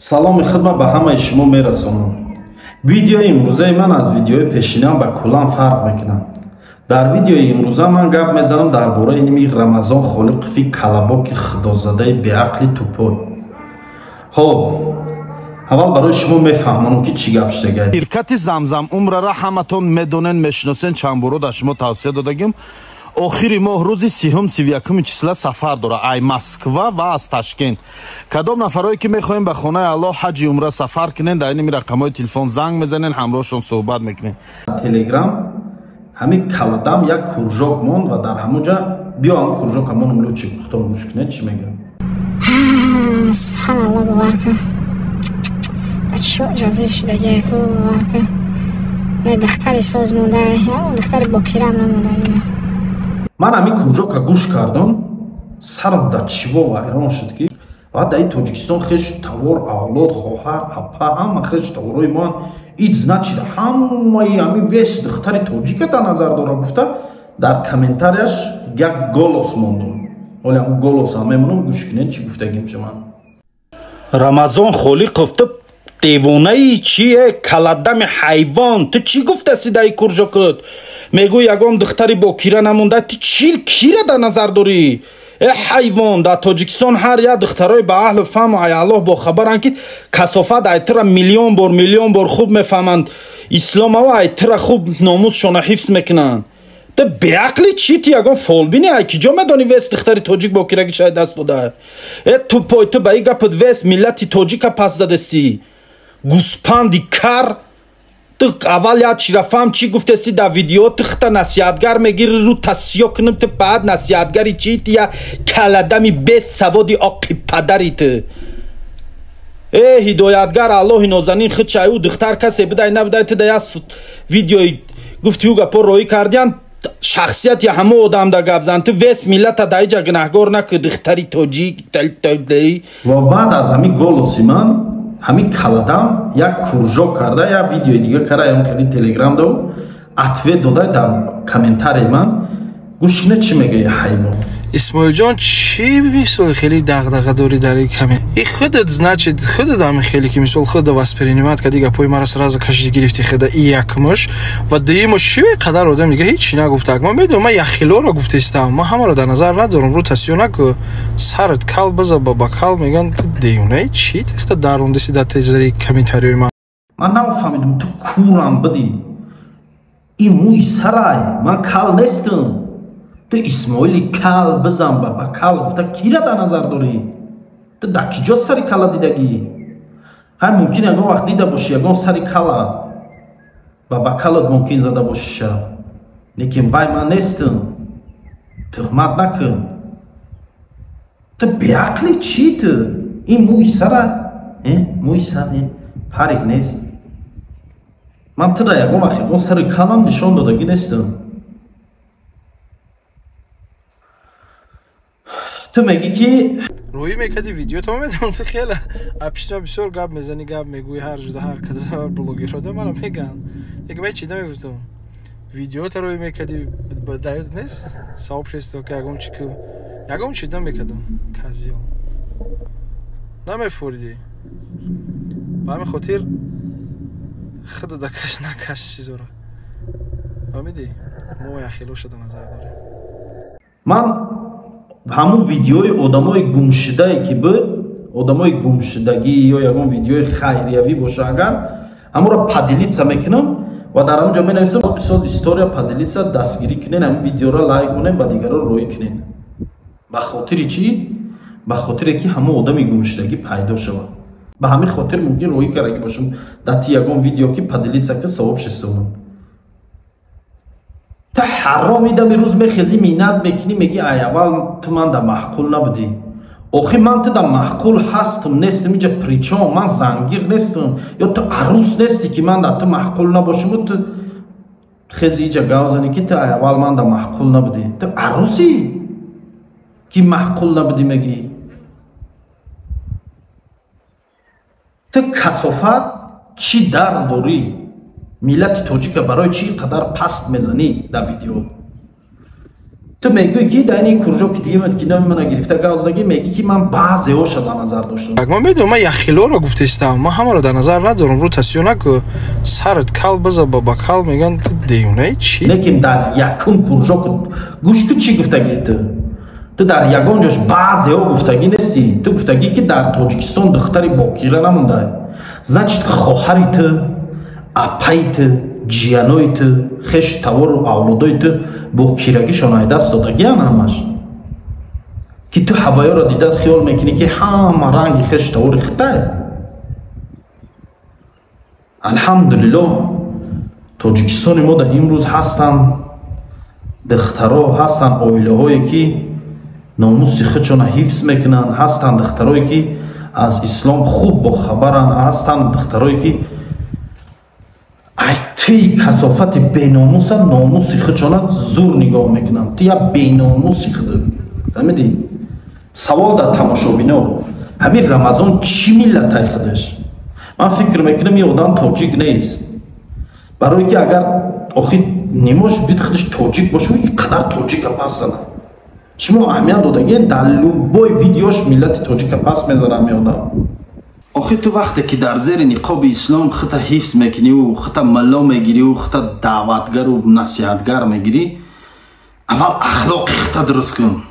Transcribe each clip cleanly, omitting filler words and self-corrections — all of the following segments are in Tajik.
Саломи хидмат ба ҳамаи шумо мерасонам. Видеои имрӯзаи ман аз видеои пешинам ба куллан фарқ мекунад. Дар видеои имрӯза ман гап мезанам дар бораи ними Рамазон Холиқови калабоки худозадаи беақли тупой. Хоб, аввал барои шумо мефаҳмонам ки чӣ гап шудагай. Ширкати Замзам Умрара ҳаматон медонен, мешиносен, чанд боро дар шумо тавсия додагим. Охири моҳ рӯзи 30-31 числа сафар дора ай Москва ва аз Ташкент. Кадом нафарое ки мехоҳем ба хонаи Аллоҳ ҳаҷи умра сафар кунен, дар ин рақамҳои телефон занг мезанен, ҳамроҳшон суҳбат мекунем. Телеграм ҳамин каладам як кружок монд ва дар ҳамон ҷа биё ҳамон кружок ҳамон лучи худтон гӯш кунед чӣ мегӯяд. Субҳаналлоҳ, бовар кун. Чӣ ҷазир шудагӣ ку, бовар кун. Не духтари соз монда, он духтари бокира намонда. Ман ҳамин кружока гӯш кардам, сарам дар чиво вайрон шуд ки ва дар Тоҷикистон хеш тавор, авлод, хоҳар, апа, ҳама хеш таворои ман ид значит ҳамаи ҳамин вес духтари тоҷика дар назар дора гуфта дар комментарияш як голос мондум. Ҳоле ҳамун голосам мемонам, гӯш кунед чӣ гуфтагим чи ман. Рамазон Холиқов, ту девонаи чие? Каладами ҳайвон, ту чӣ гуфтаси дар ин кружокат? Мегӯй ягон духтари бокира намонда, ту чӣ кира дар назар дорӣ? Э ҳайвон, дар Тоҷикистон ҳар як духтарои ба аҳлу фаҳму ай Аллоҳ бохабаранд ки касофат ай тура миллион бор, миллион бор хуб мефаҳманд. Исломао ай тура хуб номусшона ҳифз мекунанд. Ту беақли чӣ? Ту ягон фолбини? Ай ки ҷо медонӣ вес духтари тоҷик бокирагиш ай даст дода? Э тупой, ту ба ин гапат вес миллати тоҷика пас задастӣ. Гӯспанди кар, ту аввал як чира фаҳм чӣ гуфтаси дар видео, ту хита насиҳатгар мегири, рӯ тасиё кунам, ту баъд насиҳатгари чӣ? Ту я каладами бесаводи оқи падари ту. Э ҳидоятгар Аллоҳи нозанин худша ӯ духтар касе бидай набидай, ту да як видеои гуфти ӯ гапо роӣ кардиян, шахсияти ҳама одам да гап зан, ту вес миллата дар иҷа гунаҳгор накӣ, духтари тоҷик. Ва баъд аз ҳамин голоси ман ҳамин каладам як кружок карда, як видеои дига карда, ям хели телеграм дав ответ дода дар комментарии ман. Гӯш кунед чӣ мегӯяд ҳайвон. Исмоилҷон, чӣ мисол хеле дағдаға дорӣ дар ин коммент? И худат, значит, худат ҳамин хеле ки мисол худат воспринимать кардӣ гапҳои маро сразу кашиди гирифти худа и якмаш ва дуюмаш чӣ қадар одам дига ҳеҷ чӣ нагуфтак. Ман медонам, ман яхилоро гуфтаистам, ман ҳамаро дар назар надорам, рӯ тасиё наку, сарат кал биза ба кал меган, ту девонаи чӣ тахта дарондиси дар тезари комментариёи ман. Ман нафаҳмидам, ту курам бидӣ. Ин мӯи сарай, ман кал нестам. Ту Исмоили кал бизан ба кал гуфта кира дар назар дорӣ? Ту дар киҷо сари кала дидагӣ? Ҳай мумкин ягон вақт дида бошӣ ягон сари кала ба калат мумкин зада бошиша, лекин вай ман нестам. Туҳмат накун. Ту беақли чӣ? Ту ин мӯи сара, мӯи сар парик нест. Ман тура ягон вақт ягон сари калам нишон додагӣ нестам. Ту мегӣ ки рӯӣ мекардӣ видео, то медонам ту хеле апишта бисёр гап мезанӣ, гап мегӯӣ ҳар ҷуда ҳар каса блогерҳо мара мегӯянд. Яке баъд чӣ намегуфтам? Видеота рӯӣ мекардӣ даёд нест? Сообщество ки ягон чӣ ку ягон чӣ намекардам. Казиё намефурдӣ. Ба ҳамин хотир худа дакаш накаш чизора. Фаҳмидӣ? Мо яхело шуда назар дорем. Ман ҳамун видеои одамои гумшудае ки буд, одамои гумшудагӣ ё ягон видеои хайриявӣ боша, агар ҳамонро поделиться мекунам ва дар ҳамон ҷо менависам мисол история поделиться, дастгирӣ кунед, ҳамин видеоро лайк кунед, ба дигарон роӣ кунед. Ба хотири чӣ? Ба хотире ки ҳамон одами гумшудагӣ пайдо шавад. Ба ҳамин хотир мумкин роӣ кардагӣ бошам дар ти ягон видео ки поделиться ки савоб шесомон. Ту ҳаром идами рӯз мехезӣ, миннат мекунӣ, мегӣ ай аввал ту ман дар маъқул набудӣ. Охи ман ту дар маъқул ҳастам нестам, инҷа причом ман зангир нестам, ё ту арӯс нестӣ ки ман дар ту маъқул набошам, ту хези инҷа гап занӣ ки ту ай аввал ман дар маъқул набудӣ. Ту арӯсӣ ки маъқул набудӣ мегӣ. Ту касофат чӣ дар дорӣ? Миллати тоҷика барои чӣ қадар паст мезанӣ дар видео? Ту мегӯӣ ки дар ин кружоки дигимат ки номи мана гирифта гавздаги, мегӣ ки ман баъзеҳоша дар назар доштам. Ман медонам, ман яхилоро гуфтаистам, ман ҳамаро дар назар надорам. Рӯ тасиё наку, сарат кал биза, ба кал мегӯянд, ту девонаи чӣ? Лекин дар якум кружок гӯш ку, чӣ гуфтагӣ ту? Ту дар ягон ҷош баъзеҳо гуфтагӣ нестӣ. Ту гуфтагӣ ки дар Тоҷикистон духтари бокира намондай. Значит, хоҳари ту, апаи ту, ҷиянои ту, хешу тавору авлодои ту бокирагишон ай даст додагиян ҳамаш. Ки ту ҳаваёро дида хиёл мекунӣ ки ҳама ранги хешу тавори хитай. Алҳамдулиллоҳ, Тоҷикистони мо дар имрӯз ҳастанд духтаро, ҳастанд оилаҳое ки номуси худшона ҳифз мекунанд, ҳастанд духтарое ки аз ислом хуб бохабаранд, ҳастанд духтарое ки ай туи касофати беномуса номуси худшона зур нигоҳ мекунанд. Ту як беномуси худат, фаҳмидӣ? Савол дар тамошобино: ҳамин Рамазон чӣ миллатай худаш? Ман фикр мекунам, ин одам тоҷик нест, барое ки агар охи не может быть худаш тоҷик боша, ин қадар тоҷика пас зана. Шумо аҳамият додагиен, дар любой видеош миллати тоҷика пас мезана ҳамин одам. Охи ту вақте ки дар зери ниқоби ислом хита ҳифз мекуниву хита мулло мегириву хита даъватгару насиҳатгар мегирӣ, аввал ахлоқи хита дуруст кун,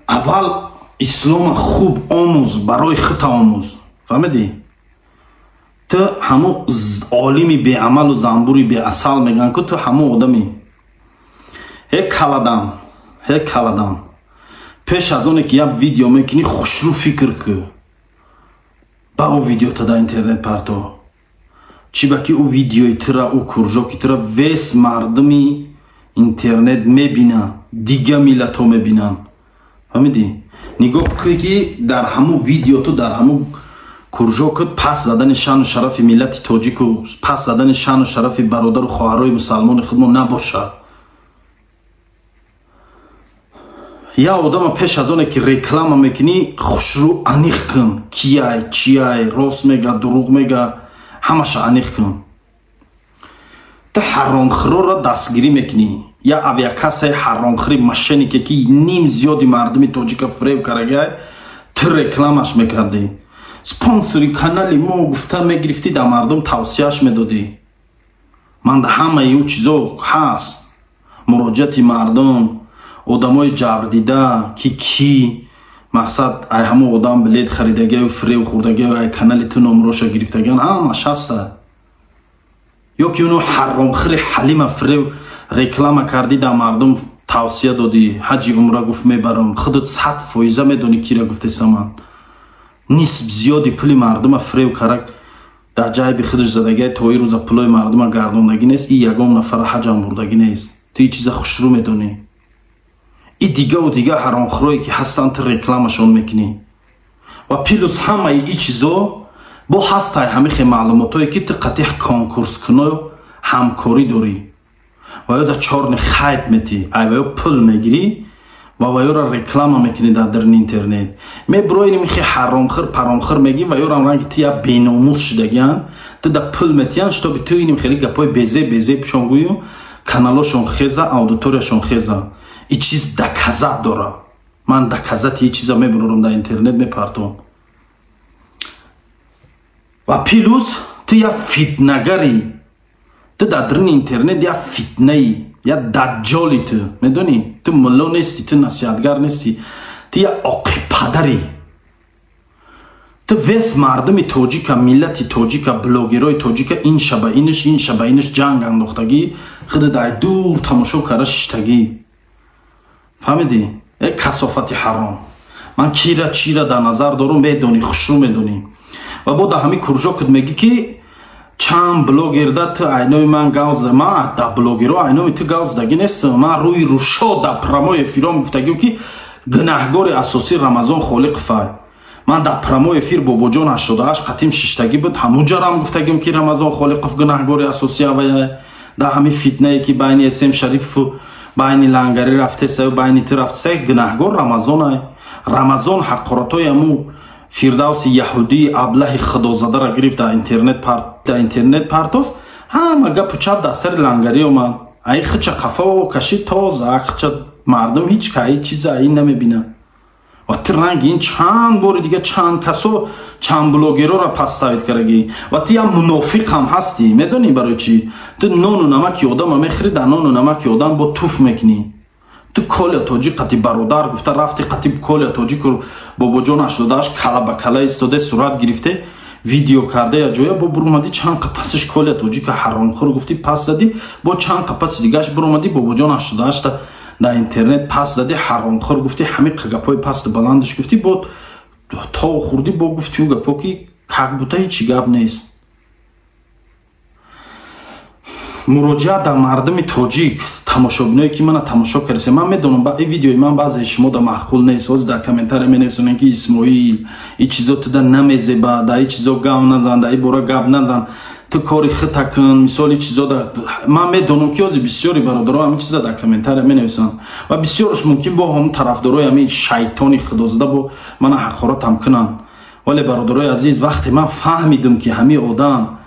аввал ислома хуб омӯз, барои хита омӯз, фаҳмидӣ? Ту ҳамун олими беамалу занбури беасал мегӯянд ку, ту ҳамун одамӣ. Ҳе каладам, ҳе каладам, пеш аз оне ки як видео мекунӣ, хушрӯ фикр кӯ, ба ӯ видеота дар интернет парто. Чӣ ба ки ӯ видеои тура, ӯ кружоки тура вес мардуми интернет мебинанд, дига миллатҳо мебинанд, фаҳмидӣ? Нигоҳ кунӣ ки дар ҳамун видео ту, дар ҳамун кружокат пас задани шаъну шарафи миллати тоҷику пас задани шаъну шарафи бародару хоҳарои мусалмони худмо набошад. Я одама пеш аз оне ки реклама мекунӣ, хушрӯ аниқ кун, кияй, чияй, рост мега, дурӯғ мега, ҳамаша аниқ кун. Ту ҳаромхӯрро дастгирӣ мекунӣ, я авиакассаи ҳаромхӯри мошеннике ки ним зиёди мардуми тоҷика фиреб карагай, ту рекламаш мекардӣ, спонсори канали мо гуфта мегирифтӣ, дар мардум тавсияш медодӣ. Ман да ҳамаи ӯ чизо ҳаст, муроҷиати мардум, одамои ҷабрдида ки кӣ мақсад ай ҳамон одам билет харидагиаю фиреб хӯрдагиаю ай канали ту номроша гирифтагиан, ҳамаш ҳаста. Ё ки уно ҳаромхӯри Ҳалима фиреб реклама кардӣ, дар мардум тавсия додӣ, ҳаҷи умра гуфт мебарам, худат 100% медонӣ кира гуфтеса. Ман нисб зиёди пули мардума фиреб карак дар ҷайби худаш задагиай, то ин рӯза пулои мардума гардондагӣ нест, и ягон нафара ҳаҷам бурдагӣ нест. Ту ин чиза хушрӯ медонӣ. И дигаву дига ҳаромхӯрое ки ҳастанд, ту рекламашон мекунӣ. Ва плюс ҳамаи ин чизо бо ҳастай ҳамихе маълумотое ки ту қатъи конкурскуно ҳамкорӣ дорӣ ва ё дар чорни хайп метӣ, ай ва ё пул мегирӣ ва ёра реклама мекунӣ дар дарни интернет. Мебирои михе ҳаромхӯр паромхӯр мегӣ, ва ёрам ранги ту я беномус шудагиан, ту да пул метиҳан, шитоби ту иним хеле гапҳои безе безе пишон гӯю, каналошон хеза, аудиторияшон хеза. И чиз доказать дора. Ман доказати и чиза мебурорам, дар интернет мепартом. Ва плюс ту я фитнагари, ту дар дарни интернет я фитнаи, я даҷҷоли. Ту медонӣ, ту мулло нестӣ, ту насиҳатгар нестӣ, ту я оқипадарӣ. Ту вес мардуми тоҷика, миллати тоҷика, блогерои тоҷика ин шаба иниш, ин шаба иниш ҷанг андохтагӣ, худат ай дур тамошо карда шиштагӣ, фаҳмидӣ? Э касофати ҳаром, ман кира чира дар назар дорум, медонӣ, хушрӯ медонӣ. Ва бо дар ҳамин кружокат мегӣ ки чанд блогерда ту айнои ман гав зада. Ман дар блогеро айнои ту гав задагӣ нестам. Ман рӯи рӯшо дар прямой эфиром гуфтагим ки гунаҳгори асосӣ Рамазон Холиқовай. Ман дар прямой эфир Бобоҷон 88 қатим шиштагӣ буд, ҳамуҷарам гуфтагим ки Рамазон Холиқов гунаҳгори асосӣ авая дар ҳамин фитнае ки байни См Шарипову байни Лангарӣ рафтесаю байни ту рафтесай, гунаҳгор Рамазонай. Рамазон ҳақоратҳои ҳаму Фирдавси яҳудии аблаҳи худозадаро гирифт, дар интернет партоф, ҳама гапу чап дар сари Лангарӣ омад. Ай хича қафо кашид тоза, хича мардум ҳеҷ кай чиза ай намебинад. Ва ту ранги ин чанд бори дига чанд касо, чанд блогерора подставить кардаги. Ва ту як мунофиқ ҳам ҳастӣ. Медонӣ барои чӣ? Ту нону намаки одама мехӯрӣ, дар нону намаки одам бо туф мекунӣ. Ту Коля Тоҷик қати бародар гуфта рафти қати Коля Тоҷику бобоҷон 88 кала ба кала истоде, сурат гирифте, видео карда я ҷоя бо буромадӣ, чанд қапасиш Коля Тоҷика ҳаромхӯр гуфтӣ, пас задӣ, бо чанд қапаси дигаш буромадӣ, бобоҷон 88-та дар интернет пас задӣ, ҳаромхӯр гуфтӣ, ҳамин гапҳои пасту баландаш гуфтӣ, бо то хӯрдӣ, бо гуфтӣ гапҳо ки как будто ҳеҷ гап нест. Муроҷиат дар мардуми тоҷик, тамошобиное ки мана тамошо кардесе, ман медонам ба ин видеои ман баъзеи шумо да маъқул нест. Ҳозир дар комментария менависонем ки Исмоил, ин чизо туда намезеба, дар ин чизо гап назан, дар ин бора гап назан, ту кори хита кун, мисоли чизо да. Ман медонам ки ҳозир бисёри бародаро ҳамин чиза дар комментария менависанд ва бисёрш мумкин бо ҳамон тарафдорои ҳамин шайтони худозада бо мана ҳақоратам кунанд. Вале бародарои азиз, вақте ман фаҳмидам ки ҳамин одам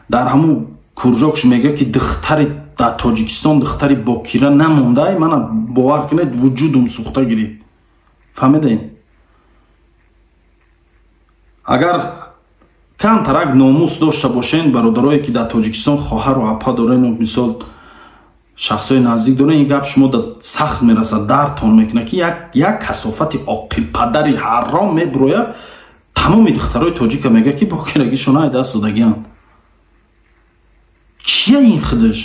дар ҳамун куржокш мега ки духтари дар Тоҷикистон духтари бокира намондай, мана бовар кунед, вуҷудум сӯхта гирифт. Фаҳмидаед? Агар камтарак номус дошта бошен, бародарое ки дар Тоҷикистон хоҳару апа дорену мисол шахсҳои наздик дорен, ин гап шумо сахт мерасад, дардтон мекунад ки як касофати оқибпадари ҳаром мебурояд, тамоми духтарои тоҷика мега ки бокирагишон ай даст додагианд. Чия ин худаш?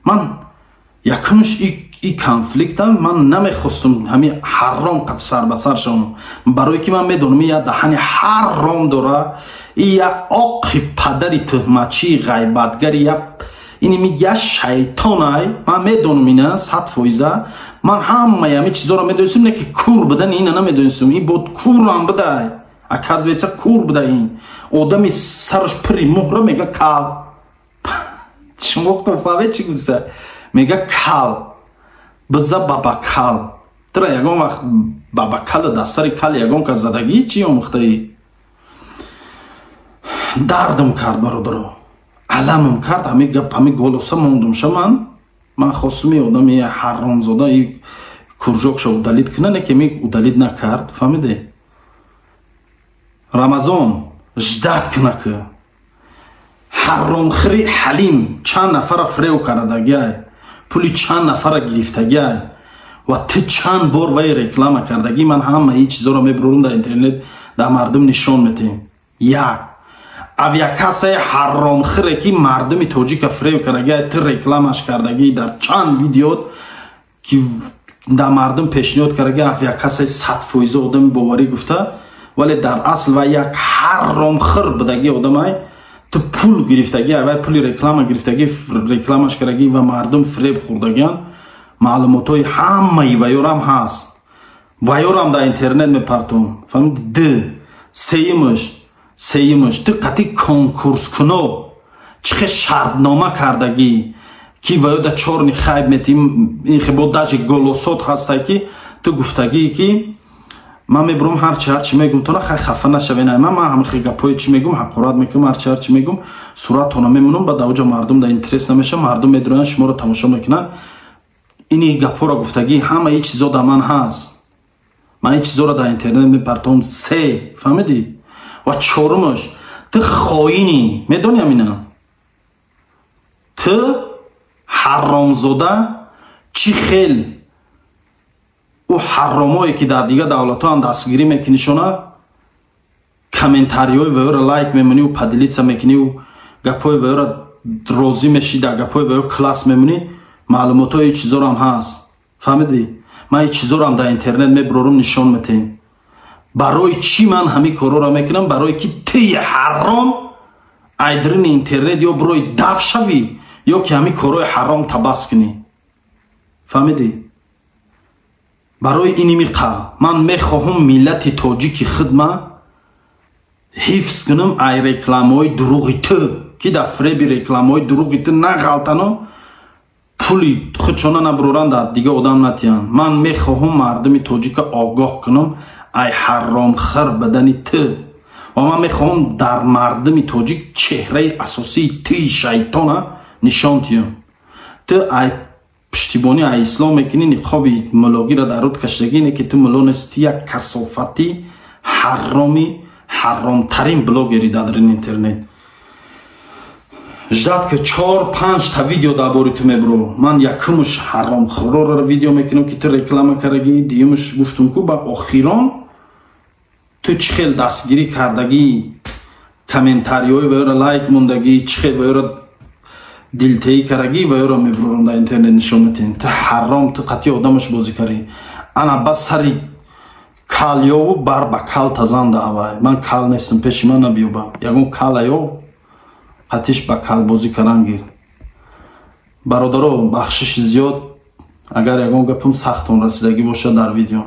Ман якумш и конфликтам ман намехостум ҳамин ҳаром қад сар ба сар шавам, барое ки ман медонам ин як даҳани ҳаром дора, и як оқи падари туҳматчии ғайбатгари, як иними як шайтонай. Ман медонам ина 100%. Ман ҳамаи ҳамин чизоро медонистам, не ки кур будани ина намедонистам. Ин бод курам будай, оказывается кур буда. Ин одами сараш пири муҳра мега кал. Шумо фаҳмед чӣ гуфта? Мега кал биза бабакал. Тура ягон вақт бабакала дар сари кал ягон кас задагӣ чӣ омӯхтаӣ? Дардам кард бародаро, аламам кард ҳамин гап, ҳамин голоса мондумша. Ман хостум и одами ҳаромзода и куржокша удалить куна, не ки ми удалить накард. Фаҳмиде? Рамазон ждать куна ки ҳаромхӯри Ҳалим чанд нафара фирев кардагиай, пули чанд нафара гирифтагиай ва ту чанд бор вай реклама кардагӣ. Ман ҳамаи чизоро мебурам дар интернет, дар мардум нишон метиҳем. Як авиакассаи ҳаромхӯре ки мардуми тоҷика фирев кардагиай, ту рекламаш кардагӣ дар чанд видеот ки дар мардум пешниҳод кардагӣ авиакассаи 100% одами боварӣ гуфта, вале дар асл вай як ҳаромхӯр будагӣ одамай. Ту пул гирифтагӣ, вай пули реклама гирифтагӣ, рекламаш кардагӣ ва мардум фиреб хӯрдагианд. Маълумотҳои ҳамаи ваёрам ҳаст, ваёрам дар интернет мепартом. Фаҳмид? Д сеюмаш ту қатъи конкурскуно чӣ хел шартнома кардагӣ ки ваё да чорни хайб метим. Ин хебо даже голосот ҳастай ки ту гуфтагӣ ки ман мебурам ҳарчи мегум, тона хай хафа нашавен. Ман ҳамин хел гапҳои чӣ мегум, ҳақорат мекунам, ҳарчи мегум суратона мемонам, баъд авҷа мардум да интерес намеша, мардум медуроянд, шуморо тамошо мекунанд. Ини гапҳоро гуфтагӣ, ҳамаи чизо дар ман ҳаст, ман ин чизоро дар интернет мепартом. Се, фаҳмидӣ? Ва чорумаш, ту хоинӣ, медонӣ ҳамина? Ту ҳаромзода чӣ хел ӯ ҳаромое ки дар дигар давлатҳо ҳам дастгирӣ мекунишона, комментариҳои ваёро лайк мемониву поделиться мекуниву гапҳои ваёро розӣ мешӣ, дар гапҳои ваё класс мемонӣ. Маълумотҳои ин чизорам ҳаст, фаҳмидӣ? Ман ин чизорам дар интернет мебурорум, нишон метиҳем. Барои чӣ ман ҳамин корҳоро мекунам? Барое ки тии ҳаром айдрини интернет ё бирои даф шавӣ, ё ки ҳамин корҳои ҳаром табас кунӣ. Фаҳмидӣ? Барои ини миқа ман мехоҳам миллати тоҷики худма ҳифз кунам ай рекламаҳои дурӯғи ту, ки дар фиреби рекламаҳои дурӯғи ту нағалтану пули худшона набуроранд, дар дига одам натиҳанд. Ман мехоҳам мардуми тоҷика огоҳ кунам ай ҳаромхӯр бадани ту, ва ман мехоҳам дар мардуми тоҷик чеҳраи асосии тии шайтона нишон диҳам. Ту ай пуштибонӣ ай ислом мекунӣ, ниқоби мулогиро дар руд кашидагӣ, не ки ту муло нести, як касофатӣ, ҳарроми, ҳарромтарин блогери дар интернет. Ждать ки чор панҷта видео дар бори ту мебуро. Ман якумш ҳаромхӯрора видео мекунам, ки ту реклама кардагӣ, дуюмш гуфтум ку, ба охирон ту чӣ хел дастгирӣ кардагӣ, комментариҳои ва ёро лайк мондагӣ, чӣ хел ва ёро дилтеӣ кардагӣ, ва ёро мебурам, дар интернет нишон метиҳем. Ту ҳаром, ту қатъи одамаш бозӣ кардӣ. Ана ба сари кал ёву бар ба кал тазан даъвай. Ман кал нестам, пеши ман набиёба. Ягон кала ёв, қатиш ба калбозӣ кардан гир. Бародаро, бахшиши зиёд, агар ягон гапам сахтон расидагӣ бошад дар видео.